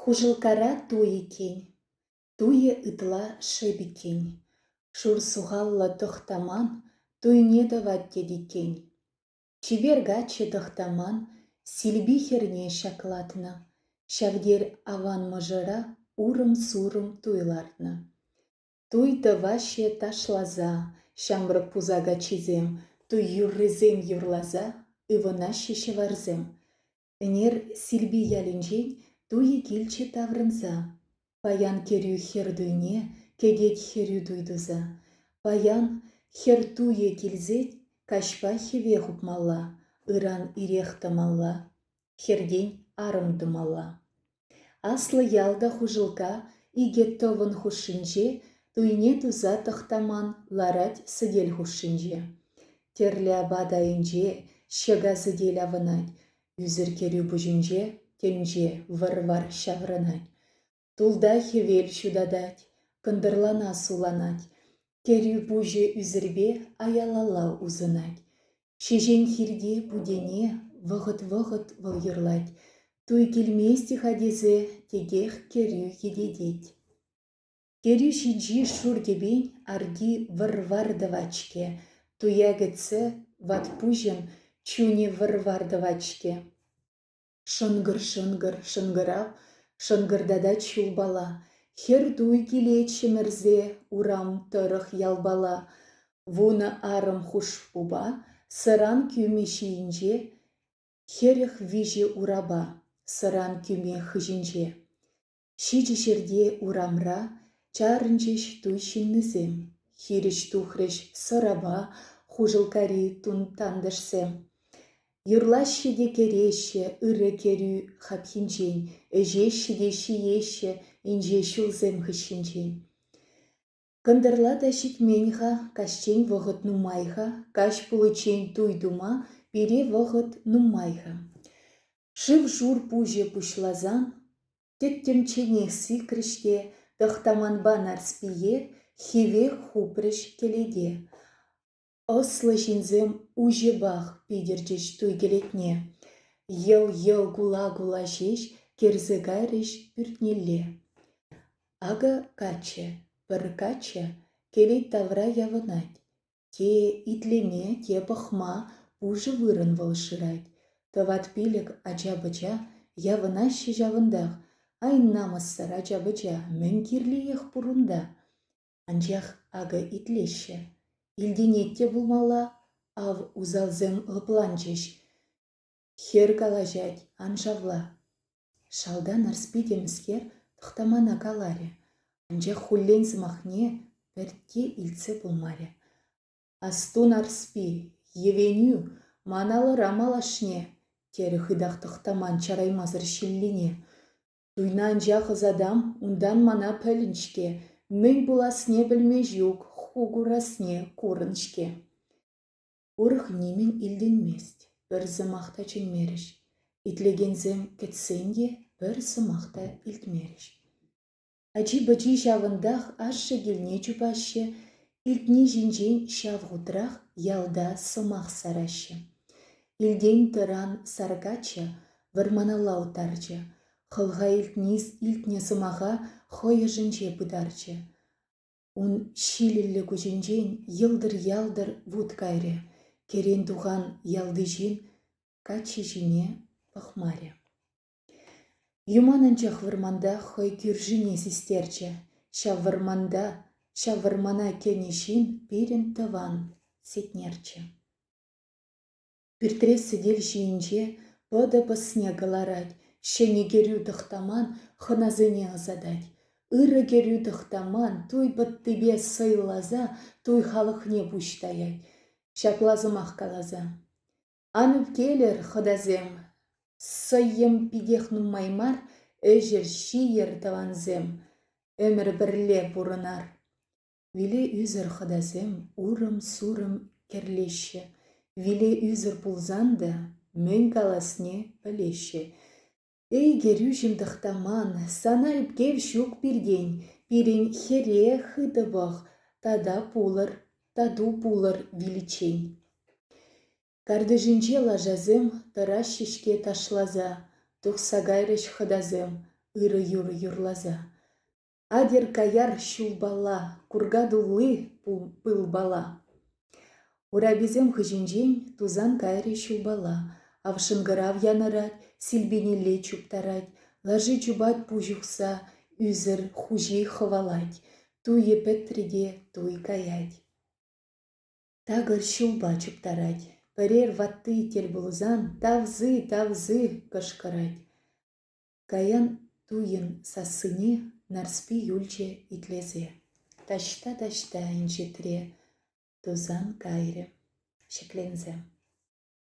Хушӑлкара туй иккен, туйӗ ытла шеп иккен. Шур сухаллӑ Тӑхтаман туйне тӑвать тет иккен. Чипер каччӑ Тӑхтаман Силпи хӗрне ҫаклатнӑ, ҫав тер аван мӑшӑра урӑм-сурӑм туй лартнӑ. Туй тӑваҫҫӗ ташласа ҫамрӑк пуса каччисем, туй юррисем юрласа ывӑнаҫҫӗ ҫӑварсем. Ӗнер Силпи ялӗнчен туйӗ килчӗ таврӑнса. Паян кӗрӳ хӗр туйне кӗтет хӗрӳ туй туса. Паян хӗр туйӗ килсен каҫпа хӗве хупмалла, ыран ирех тӑмалла, хӗртен арӑм тумалла. Аслӑ ялта Хушӑлка икӗ тӑвӑн хушшинче туйне туса Тӑхтаман ларать сӗтел хушшинче. Тӗрлӗ апат айӗнче ҫӑка сӗтел авӑнать, ӳсӗр кӗрӳ пуҫӗнче тӗнче вӑр-вар ҫаврӑнать. Тулта хӗвел ҫутатать, кӑнтӑрлана суланать, кӗрӳ пуҫӗ ӳсӗрпе аялалла усӑнать. Ҫеҫен хирте путене вӑхӑт-вӑхӑт вӑл юрлать, туй килмест-и-ха тесе текех кӗрӳ йӗтетет. Кӗрӳ ҫинчи шур кӗпен арки вӑр-вар тӑвать-ҫке, туя кӗтсе ват пуҫӑн чунӗ вӑр-вар тӑвать-ҫке. Шӑнкӑр-шӑнкӑр шӑнкӑрав шӑнкӑртатать ҫулпала, хӗр туй килет ҫӗмӗрсе урам тӑрӑх ялпала. 10 арӑм хушпупа сӑран кӳми ҫийӗнче, 43 урапа сӑран кӳме хыҫӗнче. Ҫичӗ ҫӗрте урамра чарӑнчӗҫ туй ҫыннисем, хирӗҫ тухрӗҫ сӑрапа Хушӑлкари тантӑшсем. Юрлаҫҫӗ те кӗреҫҫӗ ырӑ кӗрӳ хапхинчен, ӗҫеҫҫӗ те ҫиеҫҫӗ инҫе ҫулсем хыҫӗнчен. Кӑнтӑрла та ҫитмен-ха, каҫчен вӑхӑт нумай-ха, каҫ пуличчен туй тума пире вӑхӑт нумай-ха. Шыв-шур пуҫӗ пуҫласан Тӗттӗмчченех сикрӗҫ те Тӑхтаманпа Нарспие хивех хупрӗҫ кӗлете. Ӑслӑ ҫынсем уҫӑпах питӗрчӗҫ туй кӗлетне. Йӑл-йӑл кула-кула ҫеҫ кӗрсе кайрӗҫ пӳртнелле. Акӑ каччӑ, пӗр каччӑ кӗлет тавра явӑнать. Те итлеме, те пӑхма пушӑ вырӑн вӑл шырать. Тӑват-пилӗк ача-пӑча явӑнаҫҫӗ ҫавӑнтах. Ай, намӑссӑр ача-пӑча, мӗн кирлиех пур унта? Анчах акӑ итлеҫҫӗ. Илтӗнет те пулмалла, ав усалсем лӑпланчӗҫ. Хӗр калаҫать, ан шавла. Шалта Нарспи темӗскер Тӑхтамана каларӗ, анчах хуллен сӑмахне пӗртте илтсе пулмарӗ. «Асту, Нарспи, йӗвенӳ, ман алӑра малашне», терӗ хытах Тӑхтаман чараймасӑр ҫиллине. «Туйна анчах ӑсатам, унтан мана пӗлӗн-ҫке, мӗн пуласне пӗлме ҫук, ху курасне курӑн-ҫке». Урӑх нимӗн илтӗнмест, пӗр сӑмах та чӗнмерӗҫ. Итлекенсем кӗтсен те пӗр сӑмах та илтмерӗҫ. Ачи-пӑчи ҫавӑнтах ашшӗ килне чупаҫҫӗ, илтни ҫинчен ҫав хутрах ялта сӑмах сараҫҫӗ. Илтен-тӑран сар каччӑ вӑрманалла уттарчӗ, хӑлха илтни илтнӗ сӑмаха хӑй ӑшӗнче пытарчӗ. Ун ҫилӗллӗ куҫӗнчен йӑлтӑр-ялтӑр вут кайрӗ, кӗрен тухан ялти ҫын каччӑ ҫине пӑхмарӗ. Юман анчах вӑрманта хӑй кӳршине систерчӗ: ҫав вӑрманта, ҫав вӑрмана кӗнӗ ҫын пирӗн тӑван Сетнерччӗ. Пӳртре сӗтел ҫийӗнче пӑтӑ пӑсне кӑларать, ҫӗнӗ кӗрӳ Тӑхтаман хӑнасене ӑсатать. Ырӑ кӗрӳ Тӑхтаман туй пӑттипе сӑйласа туй халӑхне пуҫ таять. Ҫапла сӑмах каласа: «Ан ӳпкелӗр, хӑтасем, сӑйӑм питех нумай мар, ӗҫӗр, ҫийӗр, тӑвансем, ӗмӗр пӗрле пурӑнар». Виле ӳсӗр хӑтасем урӑм-сурӑм кӗрлеҫҫӗ, виле ӳсӗр пулсан та мӗн каласне пӗлеҫҫӗ. Эй, кӗрӳҫӗм Тӑхтаман, сана ӳпкев ҫук пиртен, пирӗн хӗре хытӑ пӑх, тата пулӑр, тату пулӑр виличчен. Картишӗнче лашасем тӑраҫҫӗ-ҫке ташласа, тухса кайрӗҫ хӑтасем. ырӑ юрӑ юрласа. Атьӑр каяр ҫулпала, курка тулли пылпала. Ураписем хыҫӗнчен тусан кайрӗ ҫулпала. Ав шӑнкӑрав янӑрать, силпинелле чуптарать, лаши чупать пуҫ ухса, ӳсӗр хуҫи хӑвалать. Туйӗ пӗтрӗ те туй каять. Такӑр ҫулпа чуптарать, пӗрер ватти тӗл пулсан «Тавсы, тавсы!» кӑшкӑрать. Каян туйӑн сассине Нарспи юлчӗ итлесе. Таҫта-таҫта инҫетре тусан кайрӗ ҫӗкленсе.